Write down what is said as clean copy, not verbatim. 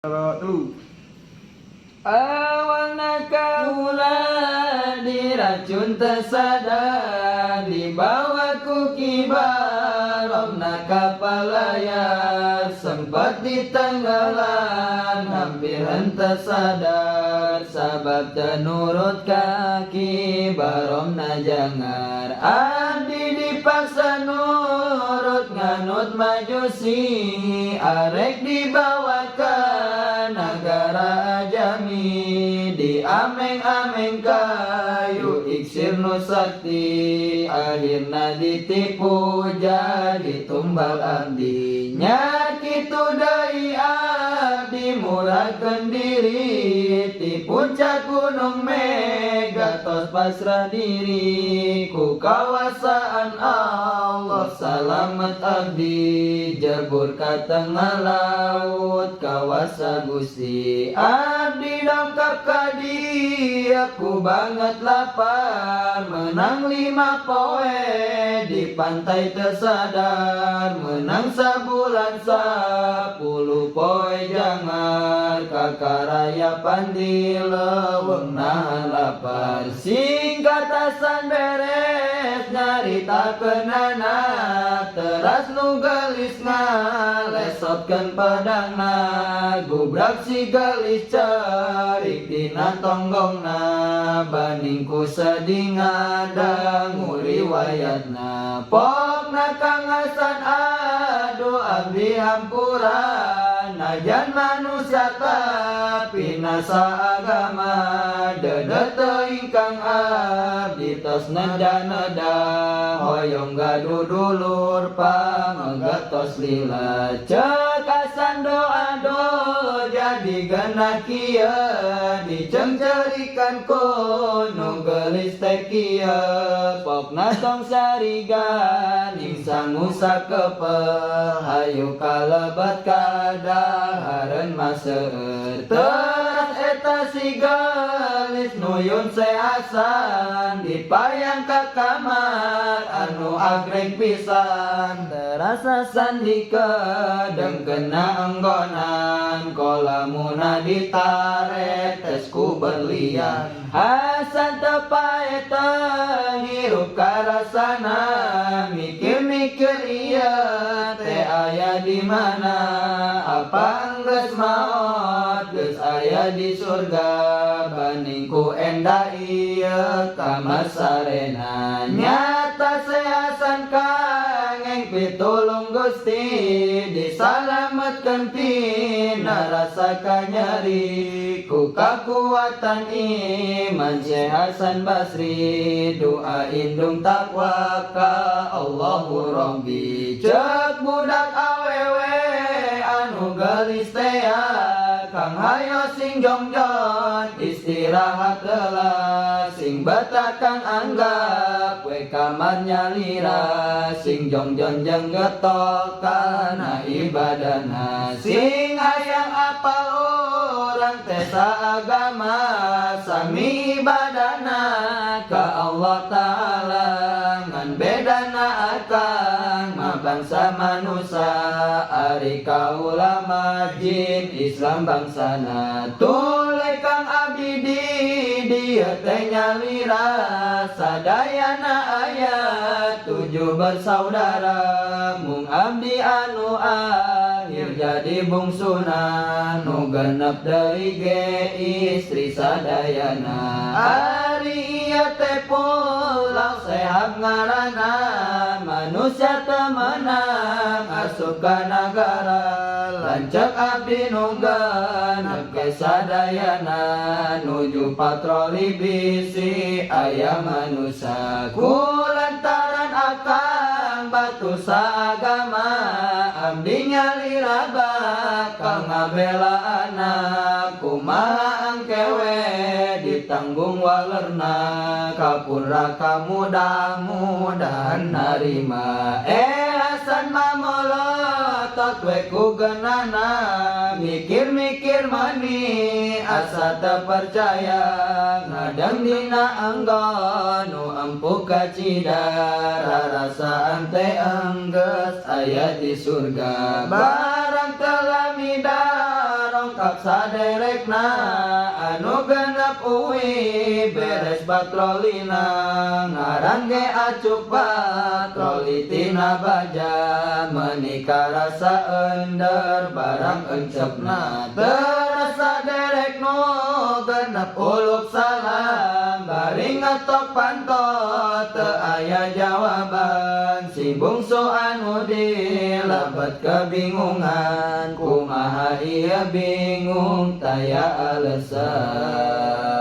Telu. Awalna kaula diracun teu sadar, dibawa ku Ki Baromna kapal layar. Sempat ditenggelan, hampir henteu sadar, sabab teu nurut ka Ki Baromna jangar. Abdi dipaksa nurut nganut Majusi, arek dibawa ke nagara ajami, diameng-ameng kayu iksir nu sakti. Akhirna ditipu jadi tumbal abdi. Nya kitu deui abdi murahkeun diri, ti puncak Gunung Mega tos pasrah diri. Ku kawasaan Allah salamet abdi, jebur ka tengah laut kawasa Gusti. Abdi dongkap ka dieu ku banget lapar, menang 5 poe di pantai teu sadar. Menang sabulan 10 poe jangar, kakarayapan di leuweung nahan lapar. Singkat Hasan beres nyaritakeunana, teras nu geulis ngalesotkeun pedangna. Gubrak si geulis cerik dina tonggongna, baning ku sedih ngadangu riwayatna. Pokna Kang Hasan, aduh, abdi hampura, najan manusia tapi nasa agama. Deudeuh teuing Kang, abdi tos neda-neda, hoyong gaduh dulur pameget tos lila. Cek Hasan, doa do jadi genah kieu, dicengcerikan ku nu geulis teh kieu. Pokna tong sarigan ning sangu sakepel, hayu kalebet kadahareun mah seueur. Teras eta si geulis nuyun si Hasan, dipayang ka kamar anu agreng pisan. Teras Hasan dikedengkeunna enggonan, kolamuna ditaretes ku berlian. Hasan teu paeh teu ngirup karasana, mikir-mikir ieu teh aya di mana. Apa enggeus maot, geus aya di surga, baning ku endah ieu kamar sarena. Nyata si Hasan kangeng pitulung Gusti, disalametkeun tina rasa kanyeri. Ku kakuatan iman Syekh Hasan Basri, doa indung takwa ka Allahu Rabbi. Cek budak awewe anu geulis tea, "Kang, hayo sing jongjon istirahat heula, sing betah Kang, anggap we kamar nyalira. Sing jongjon jeung getol kana ibadahna, sing hayang apal urang teh saagama, sami ibadahna ka Allah Ta'ala. Ngan bedana akang mah bangsa manusia, ari kaula mah jin Islam bangsana. Tuluy Kang, abdi di dieu teh nyalira, sadayana aya tujuh bersaudara, mung abdi anu akhir jadi bungsuna, nu genep deui ge istri sadayana. Ari ieu teh pulau sehab ngaranna, manusia teu meunang asup ka nagara. Lanceuk abdi nu genep ge sadayana nuju patroli bisi aya manusia. Ku lantaran akang batu saagama, abdi nyalira bakal ngabela anak. Kumaha engke we ditanggung walerna, kapura mudah-mudahan narima." Eh, Hasan mah molotot we ku geunahna, mikir-mikir mani asa teu percaya, ngadang dina enggon nu empuk kacida, rarasaan teh enggeus aya di surga. Barang teu lami darong lengkap saderekna, anu 6 uih beres patrolina. Ngaran ge acuk patroli tina baja, meuni karasa ender barang encepna. Terasa derek nu 6 uluk salam, bari ngetok panto teu aya jawaban. Si bungsu anu dilebet kebingungan, kumaha ieu bingung taya alasan.